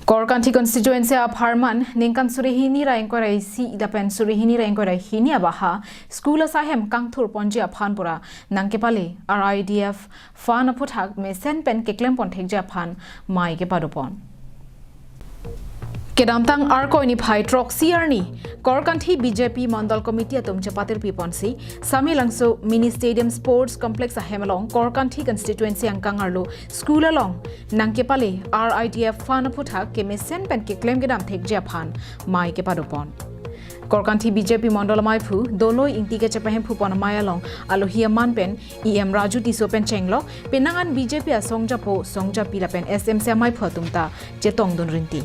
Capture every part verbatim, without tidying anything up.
Korkanthi constituency apharman ningkan suri hini ra ingkoi ra isi lapen suri hini ra ingkoi ra hini abaha school asaihem kangthur ponji aphan pura nangkepale R I D F fund aphuthak mesen pen keklem pon thekji aphan mai kepado pon. Kedamtang Arkoi niphai throksi arni Korkanthi B J P Mandal Committee atum chepatirpi ponsi Samelangso Mini Stadium Sports Complex ahem along Korkanthi constituency angkang arlo school along nangkepale R I D F fund aphuthak kemesen pen keklem kedam thekji aphan mai kepado pon. Korkanthi B J P Mandal amaiphu Doloi Ingti kachepahemphu pon amei along alohi aman pen E M Raju Tisso pen chenglok penang an B J P asongjapo songjapi lapen S M C amaiphu atum ta chetongdun rinti.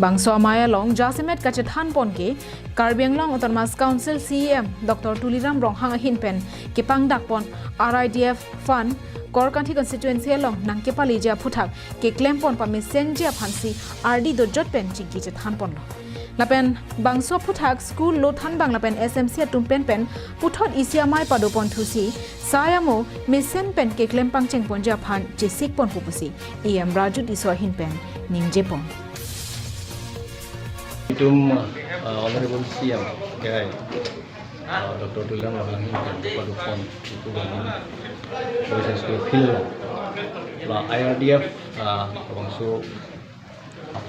Bangso amei along jasemet kachethan pon ke Karbi Anglong Autonomous Council C E M Doctor Tuliram Ronghang ahin pen kepangdak pon R I D F fund Korkanthi constituency along nangkepaleji aphuthak keklem pon pamesenji aphansi ardi dojot pen chingki chethan ponlo. Lapen bangso aphuthak school lo thanbang lapen S M C atum pen pen puthot isi amei pado pon thusi sai amo mesen pen keklem pangcheng ponji aphan chesik ponpo pusi E M Raju Tisso ahin pen ningje pon. Itum, uh, Honorable C M ke, uh, Doctor Tuliram Ronghang ahin pen pado pon ipu bang Boys High School field lo. La I R D F, uh, bangso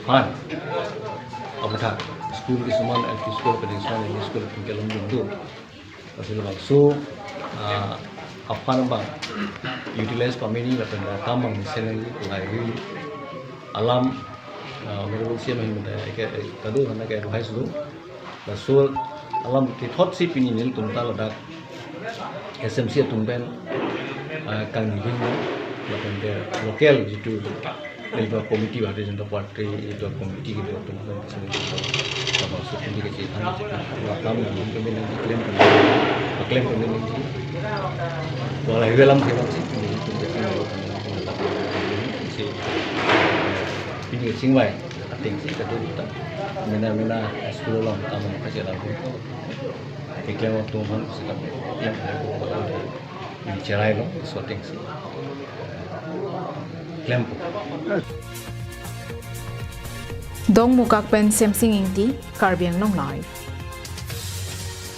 fund aphuthak school kisuman, L P school, L P school, L P school, kelongdun do. Lasi labangso, ah, a-fund abang utilize pameni lapen akam abang mesen nangji lahai alam, ah, Honorable C M ahin pen ke, eh, kado hana ke advice do. Laso alam kethotsi pini nelitum ta ladak S M C atum pen, ah, kangni lapen ke local jitu Nelitum committee, Bharatiya Janata Party, itu committee gitu, teman-teman sini gitu. Sama suku di kecil, hanya sih. Dua tahun yang mungkin yang diklaim, klaim pemilih sih. Walau itu dalam sih, sih. Ini sih, baik. Ating sih, kata kita. Mina-mina, sekolah long, tamu kasih lagu. Diklaim waktu mana sih, kan? Yang saya buat, ini cerai long, shooting sih. Klempo. Dongmukak pen Semsing Ingti, Karbi Anglong Live.